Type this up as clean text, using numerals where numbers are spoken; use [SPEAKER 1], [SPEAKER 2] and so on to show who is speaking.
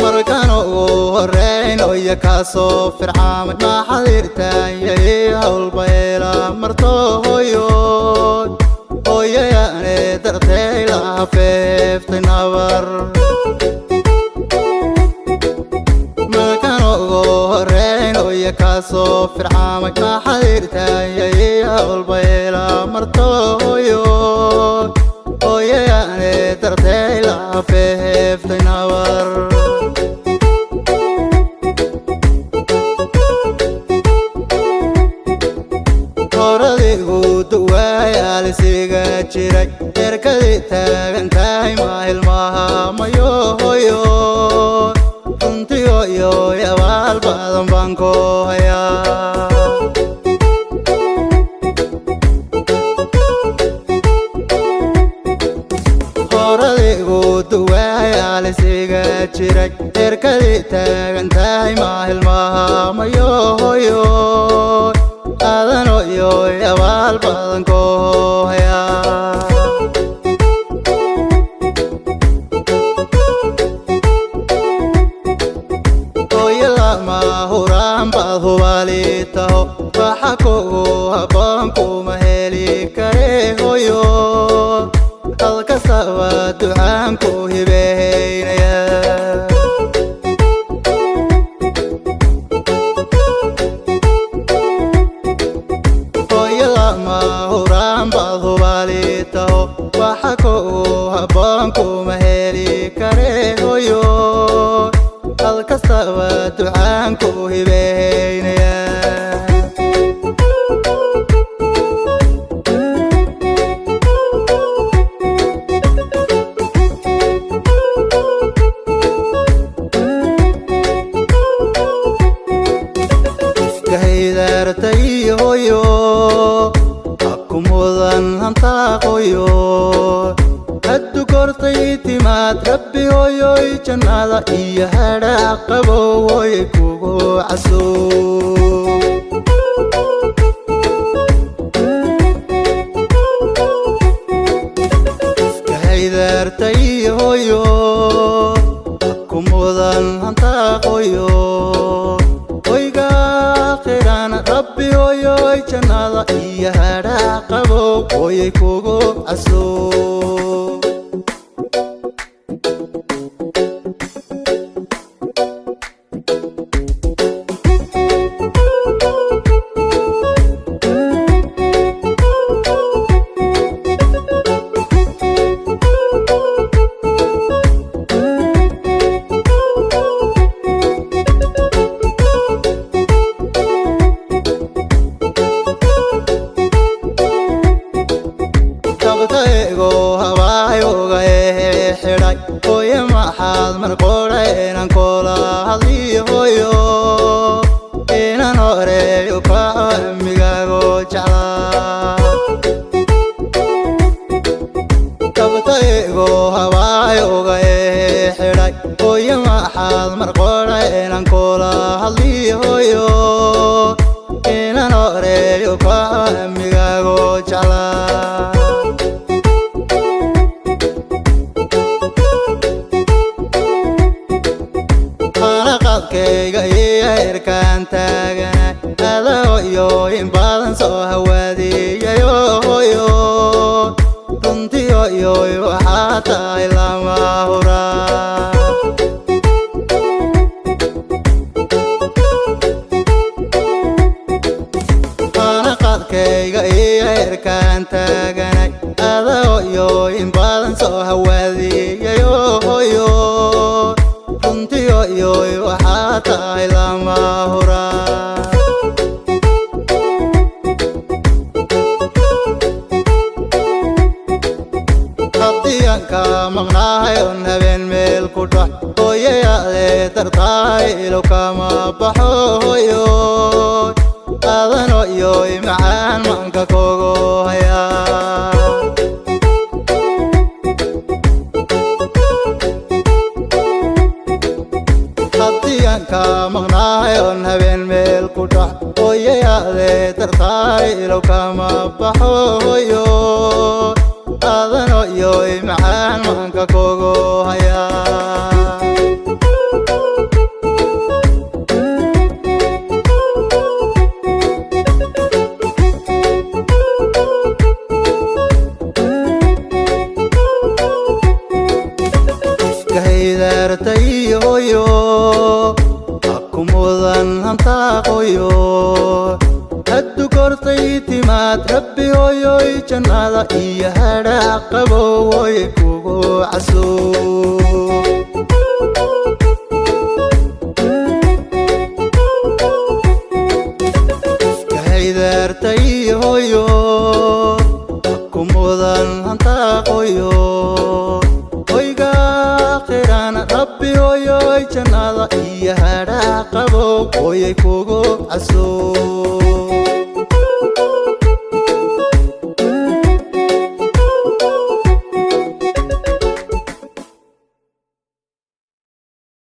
[SPEAKER 1] Markaan ugu horreyn oya kaasoo fircaamay maxadirtaanyay howlbayla marto hoyo hooyayaane dartay la hafeeftay nabar. Markaan ugu horreyn oya kaasoo fircaamay maxadirtaanyay howlbayla marto hoyo hooyayaane dartay la hafeeftay nabar. Horadigu duwayaalisiga jiray erkadii taagan tahay maahilmaha mayo hoyo runtiyo yabaal badan baan ku hayaa. Horadigu duwayaalisiga jiray erkadii taagan tahay maahilmaha mayo hoyo aadanoyo yabaal badan ku hayaa. Hooyo lama huraan baad hubaali taho, waxa kugu habboon kuma heli kare hoyo, halkastaba ducaan ku hibeynaya. Hooyo lama huraan baad hubaali taho, waxa kugu habboon kuma heli kare hoyo, halkastaba ducaan ku hibeynaya. Ifkahaydaartay hoyo haku mudan hantaaqoyo haddu kortay timaad rabbi hoyoy jannada iyo hadhac qabow hooyay kugu caso. Ifkahaydaartay hoyo haku mudan hantaaqoyo hoyga qiran rabbi hoyoy jannada iyo hadhac qabow hooyay kugu caso. Dabtaygo habaayuga ee xidhay hooye maxaad marqoodha inaan kula hadliyo hooyo inaan horeeyo kaco amigaago jeclaa. Dabtaygo habaayuga ee xidhay hooye maxaad marqoodha inaan kula hadliyo hooyo inaan horeeyo kaco amigaago jeclaa. Qalaqadkayga iyo heerkaan taagana adahoyo in badan soo hawaadiyayo hoyo runtiyoyo waxaa tahay lama huraa. Qalaqadkayga iyo heerkaan taaganay adahoyo in badan soo hawaadiyayo hoyo runtiyoyo waxaa tahay lama huraa. Haddii aan ka maqnahay oon habeen meel ku dhax, hooyayaade dartaaylo kama baxo hooyo, aadano iyo macaan maanka kogo hayaa. Haddii aan ka maqnaay oon habeen meel ku dhax, hooyayaade dartaaylo kama baxo hooyo, aadano iyo macaan maanka kogo hayaa. Kahaydaartay hooyo, aku mudan hantaaqoyo, haddu kortay timaad rabbi hooyoy jannada iyo hadhaaq qabow hooy kugu caso. Kahaydaartay hooyo, aku mudan hantaaqoyo, hoyga aakhirana rabbi hooyoy jannada iyo hadhaaq qabow hooyay kugu caso.